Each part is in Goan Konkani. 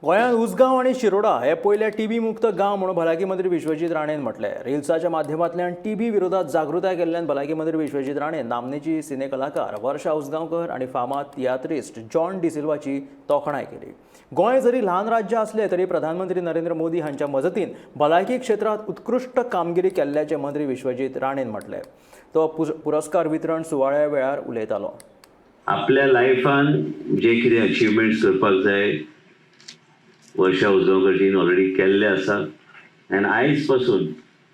गोंयांत उसगांव आनी शिरोडा हे पयले टीबी मुक्त गांव म्हणून भलायकी मंत्री विश्वजीत राणेन म्हटलें. रिल्साच्या माध्यमांतल्यान टीबी विरोधात जागृताय केल्ल्यान भलायकी मंत्री विश्वजीत राणे नामनेची सिने कलाकार वर्षा उसगांवकर आनी फामाद तियात्रिस्ट जॉन डिसिल्वाची तोखणाय केली. गोंय जरी ल्हान राज्य असलें तरी प्रधानमंत्री नरेंद्र मोदी हांच्या मजतीन भलायकी क्षेत्रांत उत्कृश्ट कामगिरी केल्ल्याचें मंत्री विश्वजीत राणेन म्हटलें. तो पुरस्कार वितरण सुवाळ्या वेळार उलयतालो. आपल्या लायफान जे कितें अचिवमेंट्स करपाक जाय, वर्षा उजगांवकरजीन ऑलरेडी केल्ले आसा. आनी आयज पासून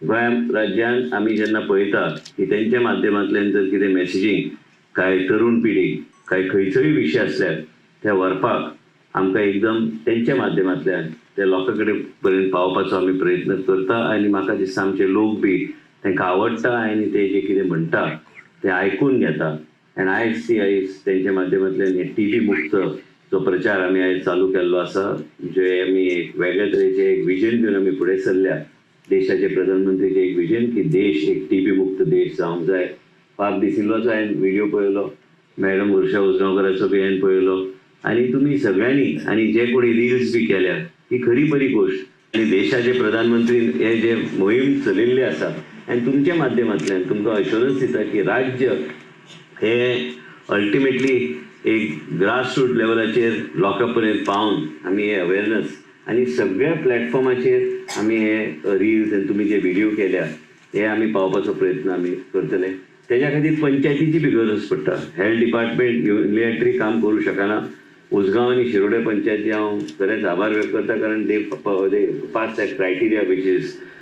गोंय राज्यान आमी जेन्ना पळयता की तेंच्या माध्यमांतल्यान जर कितें मॅसेजींग काय तरुण पिढी काय खंयचोय विशय आसल्यार ते व्हरपाक आमकां एकदम तेंच्या माध्यमांतल्यान ते लोकां कडेन पर्यंत पावोवपाचो आमी प्रयत्न करता. आनी म्हाका दिसता आमचे लोक बी तांकां आवडटा आनी ते जे कितें म्हणटा ते आयकून घेता. आनी आयज ती आयज तेंच्या माध्यमांतल्यान हे टीबी मुक्त जो प्रचार आमी आयज चालू केल्लो आसा, जे आमी एक वेगळे तरेचे एक विजन घेवन आमी फुडें सरल्या, देशाचे प्रधानमंत्रीचे एक विजन की देश एक टीबी मुक्त देश जावंक जाय. पाप डिसिल्वाचो हांवें व्हिडियो पळयलो, मॅडम वर्षा उजगांवकराचो बी हांवें पळयलो आनी तुमी सगळ्यांनी आनी जे कोणी रिल्स बी केल्या, ही खरी बरी गोश्ट. आनी देशाचे प्रधानमंत्री हे जे मोहीम चलयल्ली आसा आनी तुमच्या माध्यमांतल्यान तुमकां अश्योरन्स दिता की राज्य हे अल्टिमेटली एक ग्रास रूट लेवलाचेर लोकां पर्यंत पावन आमी हे अवेरनस आनी सगळ्या प्लॅटफॉर्माचेर आमी हे रिल्स आनी तुमी जे व्हिडियो केल्या हे आमी पावोवपाचो प्रयत्न आमी करतले. तेज्या खातीर पंचायतीची बी गरज पडटा. हेल्थ डिपार्टमेंट युनिलॅटरी काम करूं शकना. उसगांव आनी शिरोडे पंचायती हांव खरेंच आभार व्यक्त करता, कारण they pass that criteria which is